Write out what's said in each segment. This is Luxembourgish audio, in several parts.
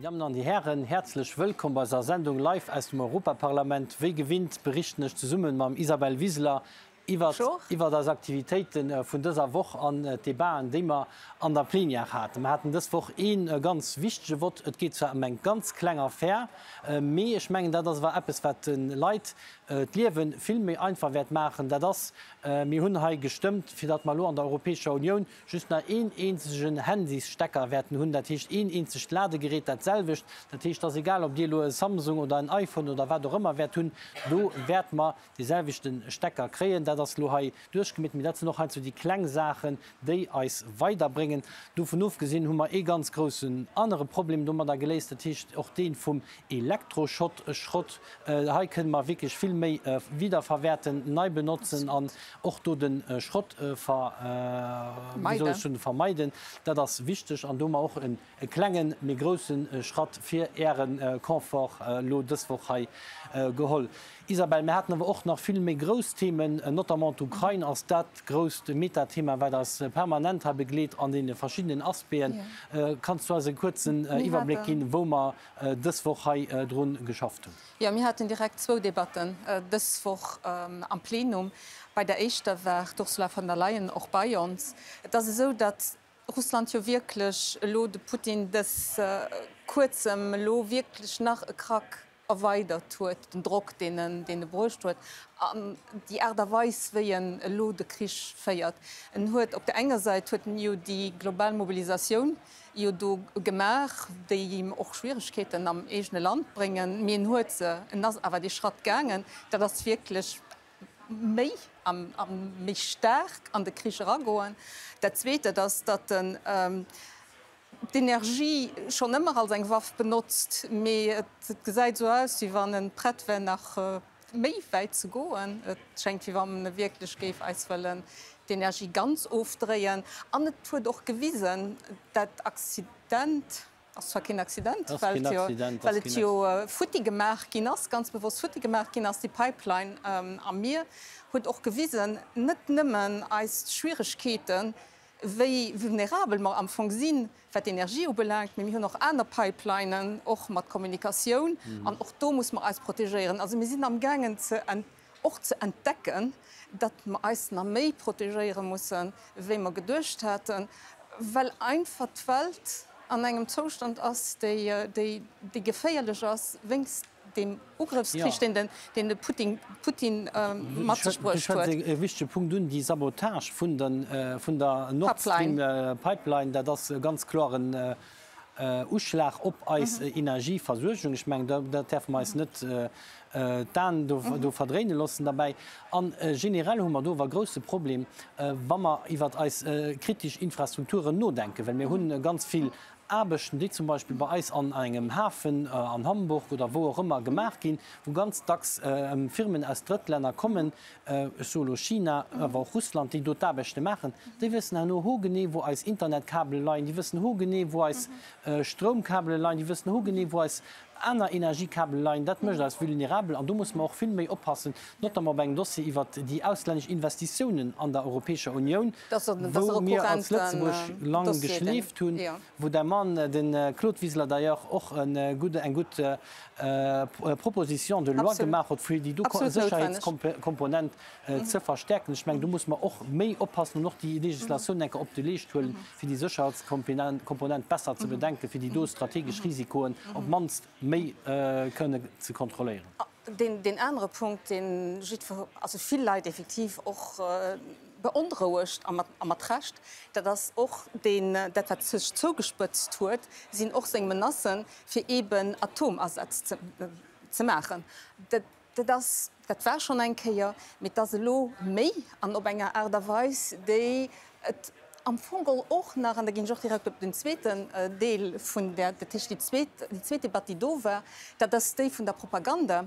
Déi Dammen an déi Hären, häerzlech wëllkomm bei eiser Sendung live aus dem Europaparlament. Wéi gewinnt berichten ech zesumme mam Isabel Wiseler iwwert iwwert eis Aktivitéite vun dëser Woch an d'Debaten, déi mer an der Plenière haten. Mer haten dës Woch ee ganz wichtege Vott. Et geet zwar ëm eng ganz kleng Affär, mee ech mengen, dat ass awer eppes, wat de Leit d'Liewe vill méi einfach wäert maachen. Dat ass, mir hunn hei gestëmmt, fir datt mer elo an der Europäescher Unioun just nach een eenzegen Handysstecker wäerten hunn, dat heescht een eenzegt Ladegerät, dat selwecht. Dat heescht, et ass egal, ob Dir elo e Samsung oder en iPhone oder wat och ëmmer wäert hunn, do wäerte mer dee selwechte Stecker kréien. Dat ass elo hei duerchgemeet, mee dat sinn och heiansdo déi kleng Saachen, déi eis weiderbréngen. Dovun ofgesinn hu mer ee ganz groussen anere Problem domadder geléist, dat heescht och dee vum Elektroschott, Schrott. Hei kënne mer wierklech vill méi wiederverwäerten, nei benotzen an och do de Schrott vermeiden. Dat ass wichteg an do hu mer och e klengen, mee grousse Schratt fir Äre Confort elo dës Woch hei geholl. Isabel, mir haten awer och nach vill méi grouss Themen, notamment d'Ukrain ass dat grousst Metathema, wat eis permanent hei begleet an deene verschiddenen Aspecten. Kanns du eis e kuerzen Iwwerbléck ginn, wou mer dës Woch hei drun geschafft hunn? Jo, mir haten direkt zwou Debatten dës Woch am Plenum. Bei der éischter war d'Ursula von der Leyen och bei ons. Et ass esou, datt Russland jo wierklech elo, de Putin dës kuerzem elo wierklech nach e Krack erweidert huet, den Drock, deen en, deen e bruecht huet, an déi Aart a Weis, wéi en elo de Krich féiert. En huet op der enger Säit huet en jo déi global Mobilisatioun jo do gemaach, déi him och Schwieregkeeten am eegene Land bréngen, mee en huet se, en ass awer dee Schratt gaangen. Dat ass wierklech méi a méi staark an de Krich eragoen. Dat Zweet, dat ass, datt en d'Energie schonn ëmmer als eng Waff benotzt, mee et gesäit esou aus, wéi wann e prett wär nach méi wäit ze goen. Et schéngt, wéi wann e wierklech géif eis wëllen d'Energie ganz ofdréien. An et huet och gewisen, dat Accident ass zwar keen Accident, well et jo futti gemaach ginn ass, ganz bewosst futti gemaach ginn ass, déi Pipeline am Mier, huet och gewisen, net nëmmen eis Schwieregkeeten, wéi vulnerabel mer am Fong sinn, wat d'Energie ubelaangt, mee mir hunn och aner Pipelinen, och mat Kommunikatioun, an och do muss mer eis protegéieren. Also mir sinn amgaangen ze och ze entdecken, datt mer eis nach méi protegéiere mussen, wéi mer geduecht haten, well einfach d'Welt an engem Zoustand ass, déi déi geféierlech ass wéinst deem Ugrëffskrich, deen den deen de Putin Putin mat sech bruecht huet. Du schwätz e wichtege Punkt un, déi Sabotage vun den vun der Nord Stream Pipeline, dat ass e ganz kloren Uschlag op eis Energieversuergung. Ech mengen, dat däerfe mer eis net d'Aen do verdréine loossen derbäi. A generell hu mer do awer e grouse Problem, wa mer iwwert eis kritesch Infrastrukturen nodenken, well mir hu ganz vill Aarbechten, déi zum Beispill bei eis an engem Hafen an Hamburg oder wou och ëmmer gemaach ginn, wou ganz dacks Firmen aus Drëttlänner kommen, ech soe lo China, awer och Russland, déi do d'Aarbechte maachen, déi wëssen herno hogenee, wou eis Internetkabele leien, déi wëssen hogenee, wou eis Stroumkabele leien, déi wëssen hogenee, wou eis aner Energiekabele leien. Dat mécht eis vulnerabel an do musse mer och vill méi oppassen, notamment op engem Dossier iwwert déi auslännesch Investitiounen an der Europäescher Unioun, wou mir als Lëtzebuerg lang geschleeft hunn, wou däi Mann, de Claude Wiseler d'ailleurs, och eng gutt Proposition de loi gemaach huet, fir déi do Sécherheetskomponent ze verstärken. Ech mengen, do musse mer och méi oppassen an och déi Législatioun eng Kéier op de Leescht huelen, fir déi Sécherheitskomponent besser ze bedenken, fir déi do strategesch Risikoen op d'mannst méi kënne ze kontrolléieren. Deen anere Punkt, dee jiddwer, also vill Leit effektiv och beonrouegt, a mat Recht, dat ass och deen, dat wat sech zougespëtzt huet, sinn och seng Menacen, fir eeben Atomasätz ze maachen. Dat ass, dat war schonn eng Kéier, mee et ass elo méi an op enger Aart a Weis, déi et am Fong geholl och nach, an da ginn ech och direkt op den zweeten Deel vun där, dat heescht déi zweet, déi zweet Debatt, déi do war, dat ass déi vun der Propaganda,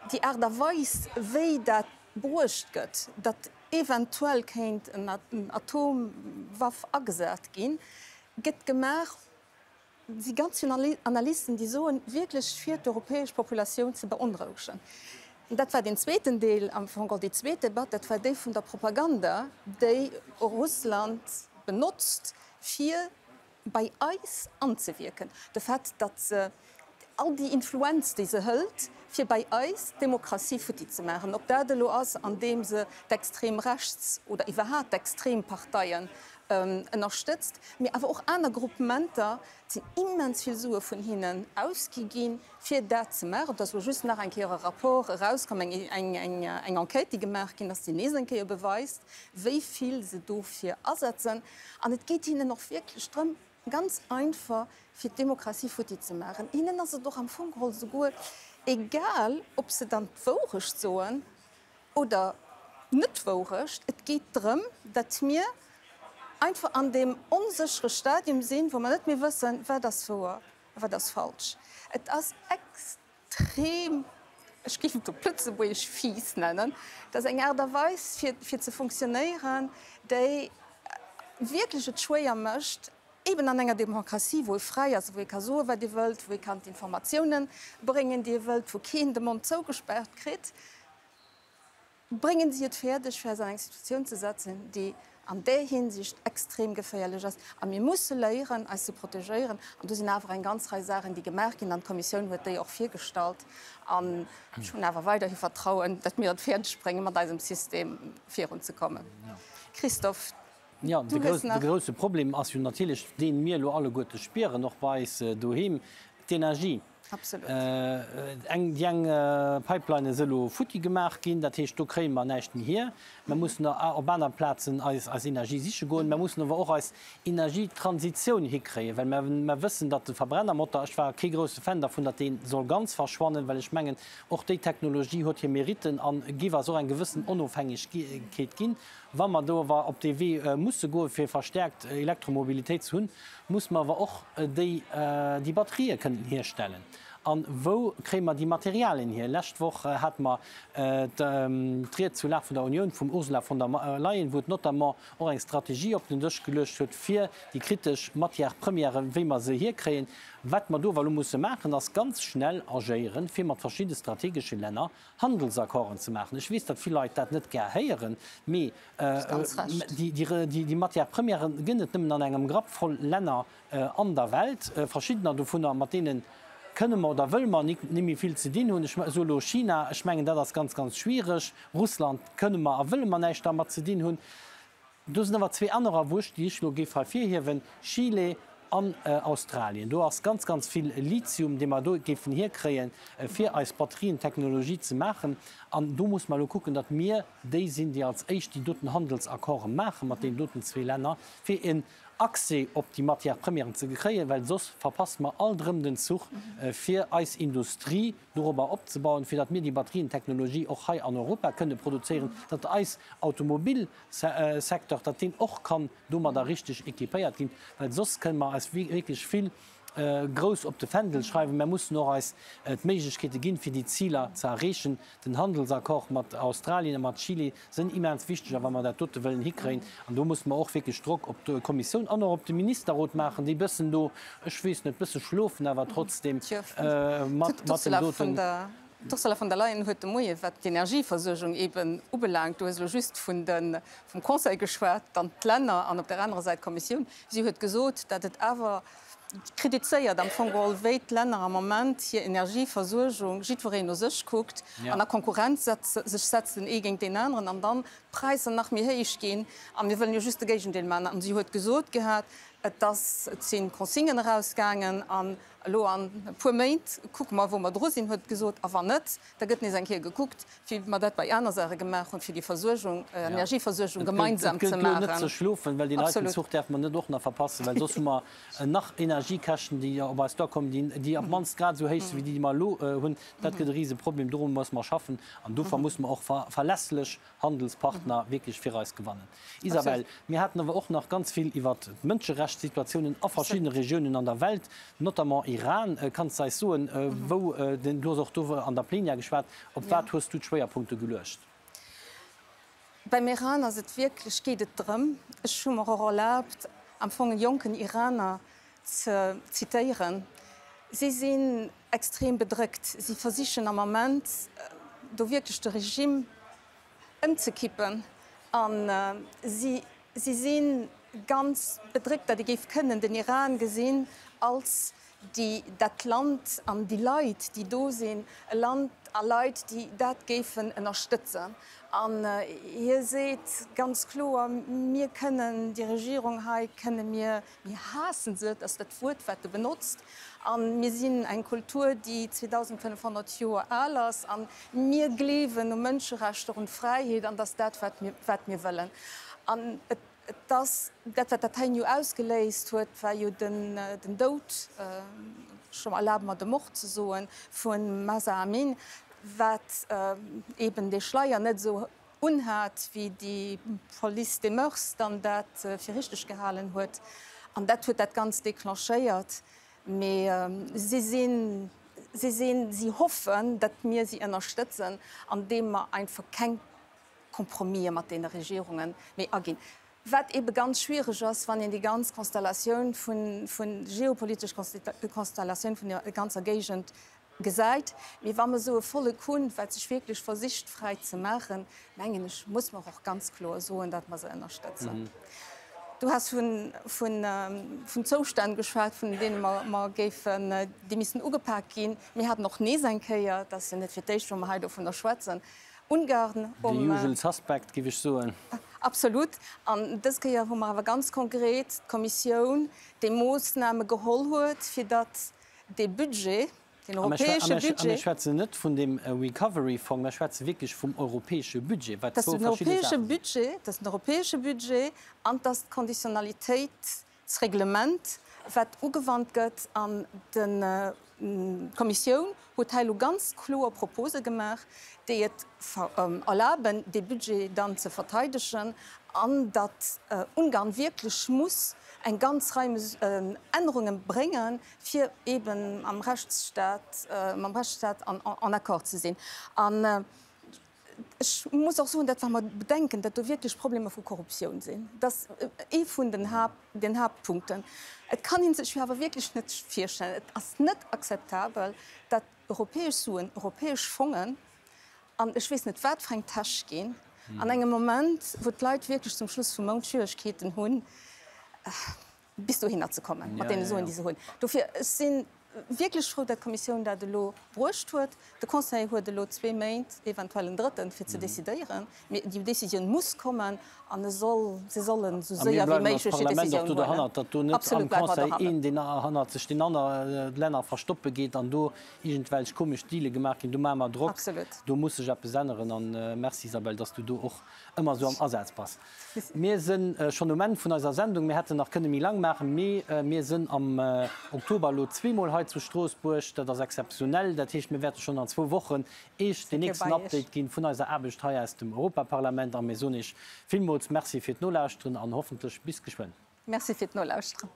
déi Aart a Weis, wéi dat bruecht gëtt, datt eventuell kéint en Atomwaff agesat ginn, gëtt gemaach si ganz vill Analysten, déi soen, wierklech fir d'europäesch Populatioun ze beonrouegen. Dat war deen zweeten Deel, am Fong och déi zweet Debatt, dat war déi vun der Propaganda, déi Russland benotzt, fir. bei eis anzewierken, de Fait, datt se all déi Influenz, déi se hëlt, fir bei eis d'Demokratie futti ze maachen, ob dat elo ass, andeem se d'extrem rechts oder iwwerhat d'extrem Parteien ënnerstëtzt, mee awer och aner Gruppementer, et sinn immens vill Sue vun hinnen ausgi ginn, fir dat ze maachen. Et ass elo just nach eng Kéier e Rapport erauskomm, eng Enquête, déi gemaach ginn ass, déi nees eng Kéier beweist, wéi vill se dofir asetzen. An et geet hinnen och wierklech drëm, ganz einfach, fir d'Demokratie futti ze maachen. Hinnen ass et och am Fong geholl souguer egal, ob se dann d'Wourecht soen oder net d'Wourecht. Et geet drëm, datt mir einfach an deem onséchere Stadium sinn, wou mer net méi wëssen, wat ass wouer a wat ass falsch. Et ass extrem, ech géif et op Lëtzebuergesch fies nennen, et ass eng Aart a Weis fir fir ze funktionéieren, déi wierklech et schwéier mécht, eben an enger Demokratie, wou ee fräi ass, wou ee ka soen, wat ee wëllt, wou ee kann d'Informatiounen bréngen, déi ee wëllt, wou keen de Mond zougespaart kritt. Bréngen si et fäerdeg, fir eis an eng Situatioun ze setzen, déi an där Hinsicht extrem geféierlech ass. A mir musse léieren, eis ze protegéieren. An do sinn awer eng ganz Rei Saachen, déi gemaach ginn, an d'Kommissioun huet déi och virgestallt. An ech hunn awer weiderhi Vertrauen, datt mir et fäerdeg bréngen, mat eisem System virunzekommen. Christophe, du hues nach. De grouse Problem ass jo natierlech, dee mir elo alleguerte spieren, och bei eis doheem, d'Energie. Absolut. Eng, déi eng Pipeline ass elo futti gemaach ginn, dat heescht, do kréie mer näischt méi hier. Mer mussen op aner Plazen eis, eis Energie siche goen. Mer mussen awer och eis Energietransitioun hikréien, well mer, mer wëssen, datt de Verbrennermotor, ech war kee grousse Fan dervun, datt dee soll ganz verschwannen, well ech mengen, och déi Technologie huet hir Meritten a géif eis och eng gewëssen Onofhängegkeet ginn. Wa mer do awer op dee Wee musse goen, fir verstärkt Elektromobilitéit ze hunn, muss mer awer och déi, déi Batterië kënnen hierstellen. A wou kréie mer déi Materialien hier? Lescht Woch hate mer d'Ried zur Lag vun der Unioun vum Ursula von der Leyen, wou et notamment och eng Strategie op den Dësch geluecht huet, fir déi kritesch Matières-premièren, wéi mer se hierkréien. Wat mer do awer elo musse maachen, ass ganz schnell agéieren, fir mat verschidde strategesche Länner Handelsaccorden ze maachen. Ech weess, datt vill Leit dat net gär héieren, mee déi Matières premièren gënn et nëmmen an engem Grapp voll Länner an der Welt. Verschiddener dovunner, mat deene kënne mer oder wëlle mer nik méi vill ze dinn hunn. Ech soe elo China, ech mengen, dat ass ganz, ganz schwiereg. Russland kënne mer a wëlle mer näischt dermat ze dinn hunn. Do sinn awer zwee anerer, wou ech, déi ech elo géif hei virhiewen, Chile an Australien. Do ass ganz, ganz vill Lithium, dee mer do géifen hierkréien, fir eis Batterientechnologie ze maachen. An do muss mer elo kucken, datt mir déi sinn, déi als éischt déi doten Handelsaccorde maache mat deenen doten zwee Länner, fir en Accès op déi Matières-premièren ze kréien, well soss verpasse mer alt erëm den Zuch, fir eis Industrie dorobber opzebauen, fir datt mir déi Batterientechnologie och hei an Europa kënne produzéieren, datt eis Automobil, Secteur, datt deen och kann domadder richteg équipéiert ginn, well soss kënne mer eis wierklech vill grouss op de Fändel schreiwen. Mer mussen och eis d'Méiglechkeete ginn, fir déi Ziler ze erreechen. Den Handelsaccord mat Australien a mat Chile sënn immens wichteg, a wa mer dat dote wëllen hikréien, an do musse mer och wierklech Drock op d'Kommissioun an och op de Ministerrot maachen, déi bëssen do, ech weess net, bësse schlofen, awer trotzdem mat deem doten. D'Ursula von der Leyen huet de Moie wat d'Energieversuergung eeben ubelaangt, du hues elo just vun de vum Conseil geschwat, dann d'Länner an op där anerer Säit d'Kommissioun, si huet gesot, datt et awer kritizéiert am Fong geholl, wéi d'Länner am Moment hir Energieversuergung, jiddwereen no sech kuckt an a Konkurrenz setze sech setzen ee géint deen aneren an dann d'Präisser nach méi héich ginn a mir wëllen jo just de Géigendeel maachen. An si huet gesot gehat, et ass, et si Consignen erausgaangen an Elo an e puer Méint kucke mer, wou mer dru sinn, huet et gesot. A wann net, da gëtt nees eng Kéier gekuckt, wéi mer dat bei aner Saache gemaach hunn, fir déi Versuergung, Energieversuergung gemeinsam ze maachen. Et gëllt elo net ze schlofen, well deen heiten Zuch däerfe mer net och nach verpassen, well soss hu mer nach Energiekäschten, déi op eis duerkommen, déi op d'mannst grad esou héich sinn, wéi déi, déi mer elo hunn. Dat gëtt e Riseproblem. Doru musse mer schaffen an dofir musse mer och verlässlech Handelspartner wierklech fir eis gewannen. Isabel, mir haten awer och nach ganz vill iwwert d'Mënscherechtssituatiounen a verschiddene Regiounen an der Welt, notamment Iran. Kanns de eis soen, wou den, du hues och do an der Plenière geschwat, op wat hues du d'Schwéierpunkte geluecht? Beim Iran ass et wierklech, geet et drëm, ech hu mer och erlaabt, am Fong e jonken Iraner ze zitéieren, si sinn extrem bedréckt, si versichen am Ament do wierklech de Regime ëmzekippen a si si sinn. ganz bedréckt, datt ee géif kënnen den Iran gesinn als déi dat Land an déi Leit, déi do sinn, e Land a Leit, déi dat géifen ënnerstëtzen. An hie seet ganz kloer, Mir kënnen déi Regierung hei kënne mir, mir haasse se, dat ass dat Wuert, wat e benotzt, a mir sinn eng Kultur, déi 2.500 Joer al ass, a mir gleewen u Mënscherechter, un d'Fräiheet, an dat ass dat, wat mir, wat mir wëllen. An et Et ass dat, wat dat heien jo ausgeléist huet, war jo den Doud, ech erlabe mer de Mord ze soen, vu Mahsa Amin, wat eeben dee Schleier net esou unhat, wéi déi Police des mœurs dann dat fir richteg gehalen huet. An dat huet dat Ganzt declenchéiert. Mee si sinn, si sinn, si hoffen, datt mir si ënnerstëtzen, andeem mer einfach keng Kompromisse mat deene Regierunge méi aginn. Wat eebe ganz schwiereg ass, wann een déi ganz Konstellatioun vun, vun geopolitesch Konstellatioun vun der ganzer Géigend gesäit. Mee wa mer esou e Vollek hunn, wat sech wierklech versicht fräi ze maachen, mengen ech, muss mer och ganz kloer soen, datt mer se ënnerstëtzen. Du has vun, vun, vun Zoustänn geschwat, vun deene mer, mer géifen, déi missten ugepak ginn. Mir haten och nees eng Kéier, dat ass jo net fir d'éischt, wou mer hei dovunner schwätzen, Ungarn um. The usual suspect, géif ech soen. Absolut. An dës Kéier hu mer awer ganz konkret d'Kommissioun, déi Moossname geholl huet, fir datt dee Budget, deen europäesche Budget. A mir schwätzen net vun deem Recovery-Fong, mir schwätze wierklech vum europäesche Budget, wat zwou verschidde Saache sinn. Dat ass den europäesche Budget an dat ass d'Konditionnalitéit D'Reglement, wat ugewannt gëtt, an d'Kommissioun huet hei elo ganz kloer Propose gemaach, déi et erlaben, dee Budget dann ze verteidegen, an datt Ungarn wierklech muss eng ganz Rei Ännerunge bréngen, fir eeben am Rechtsstat, mam Rechtsstat en accord ze sinn. Ech muss och soen, dat wa mer bedenken, datt do wierklech Problemer vu Korruptioun sinn, dat ass ee vun den den Haaptpunkten. Et kann ee sech jo awer wierklech net virstellen, et ass net akzeptabel, datt europäesch Suen, europäesch Fongen an ech weess net wat fir eng Täsch ginn, an engem Moment, wou d'Leit wierklech zum Schluss vum Mount Schwieregkeeten hunn, bis dohinner ze kommen mat deene Suen, déi se hunn. Dofir, ech si wierklech frou, datt d'Kommissioun dat elo bruecht huet. De Conseil huet elo zwee Méint, eventuell en drëtten, fir ze decidéieren. Mee déi Décisioun muss kommen an e soll, se sollen esou séier wéi méiglech déi Décisioun huelen. Absolut bleiwe mer dohannert. Een, deen hannert sech deen aner d'Länner verstoppe geet an do iergendwelch komesch Deale gemaach ginn. Do maache mer Drock. Do muss sech eppes änneren. An merci Isabelle, datt s du do och ëmmer esou am Asaz bass. Mir sënn schonn um Enn vun eiser Sendung. Mir hätten nach kënne méi laang maachen, mee mir sënn am Oktober elo zweemol hei zu Stroossbuerg. Dat ass exzeptionell. Dat heescht, mir wäerte schonn an zwou Wochen Iech den nächsten Update ginn vun eiser Aarbecht hei aus dem Europaparlament. A mir soen Iech villmools Merci fir d'Nolauschteren an hoffentlech bis geschwënn. Merci fir d'Nolauschteren.